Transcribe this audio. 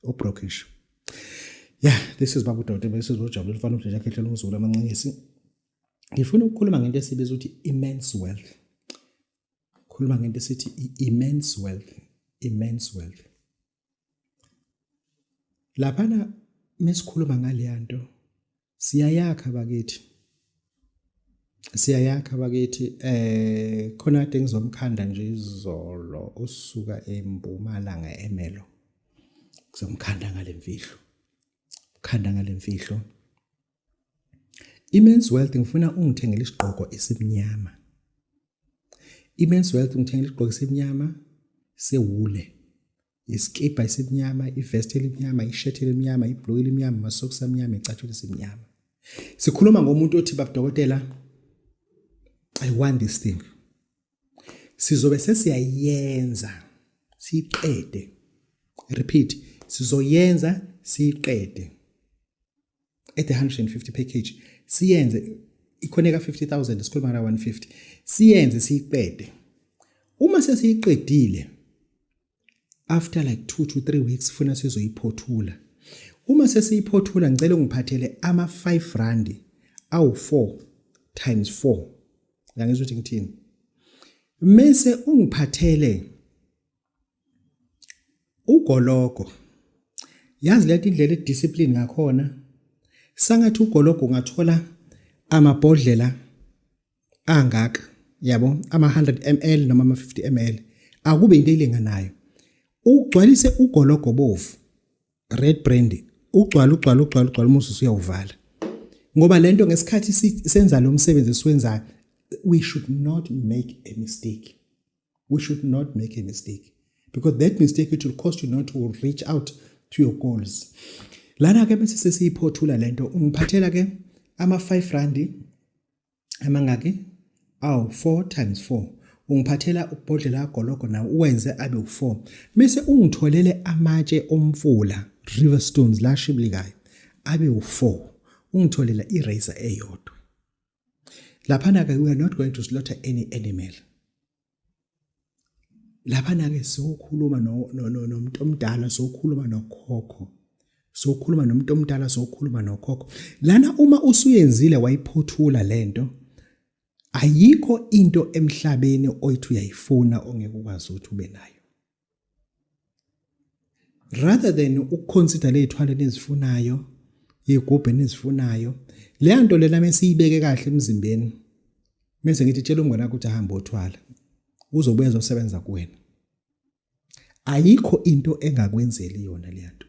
Obrokish. Yeah, this is Babu Dode, this is Ujabule mfana umjeje khehle umzulu amancinisi. Ngifuna ukukhuluma ngento esibiza ukuthi immense wealth. Khuluma ngento esithi immense wealth, immense wealth. Laphana mesikhuluma ngaleyanto siyayakha bakithi. Siyayakha bakithi, khona kade ngizomkhanda nje izolo usuka eMpumalanga eMelo. Ngizomkhanda ngalemfihlo. Khanda ngalemfihlo. Immense wealth, ngifuna ungithengele isigqoko esimnyama. Immense wealth, ngithengele isigqoko esimnyama sewule. Iskipa esimnyama, ivest elimnyama, ishirt elimnyama, ibhulukwe elimnyama, amasokisi amnyama, icathulo esimnyama. Sikhuluma ngomuntu othi, "Baba dokotela, I want this thing." Sizobe sesiyayenza siyiqede. Repeat, sizoyenza siyiqede. At the 150 package siyenze ikhoneka 50,000, sikhuluma ngala 150, siyenze siyiqede. Uma sesiyiqedile, after like 2 to 3 weeks funa sizoyiphothula. Uma sesiyiphothula, ngicela ungiphathele ama 5 rand awu 4 times 4. Ngiyangizwa ukuthi ngithini? Mase ungiphathele ugologo. Yazi lento indlela ediscipline ngakhona, sangathi ugologo ungathola amabhodlela angaka, yabo, ama 100 ml noma ama 50 ml, akube into elinganayo. Ugcwalise ugologo bovu, red brand, ugcwala, ugcwala, ugcwala, ugcwala, umusu usuyawuvala, ngoba lento ngesikhathi senza lo msebenzi esiwenzayo, we should not make a mistake. We should not make a mistake, because that mistake, it will cost you not to reach out to your goals. Lana ke bese sesiyiphothula lento, ungiphathela ke ama 5 rand amangaki? Awu 4 times 4. Ungiphathela ubhodlela gologo nawo, uwenze abe u4. Bese ungitholele amatshe omfula, river stones la shibilikayo, abe u4. Ungitholela irazor eyodwa. Laphana ke we are not going to slaughter any animal. Laphana ke sokhuluma no nomuntu omdala, sokhuluma nokhokho, sokhuluma nomuntu omdala, sokhuluma nokhokho. Lana uma usuyenzile wayiphothula lento, ayikho into emhlabeni oyithi uyayifuna ongeke ukwazi ukuthi ube nayo, rather than ukuconsider lezithwalo ezifunayo, igubhe enizifunayo. Le nto lena mesiyibeke kahle emzimbeni, mase ngithi tshela umngane wakho ukuthi ahambe othwala, uzobuya ezosebenza kuwena. Ayikho into engakwenzeli yona le nto.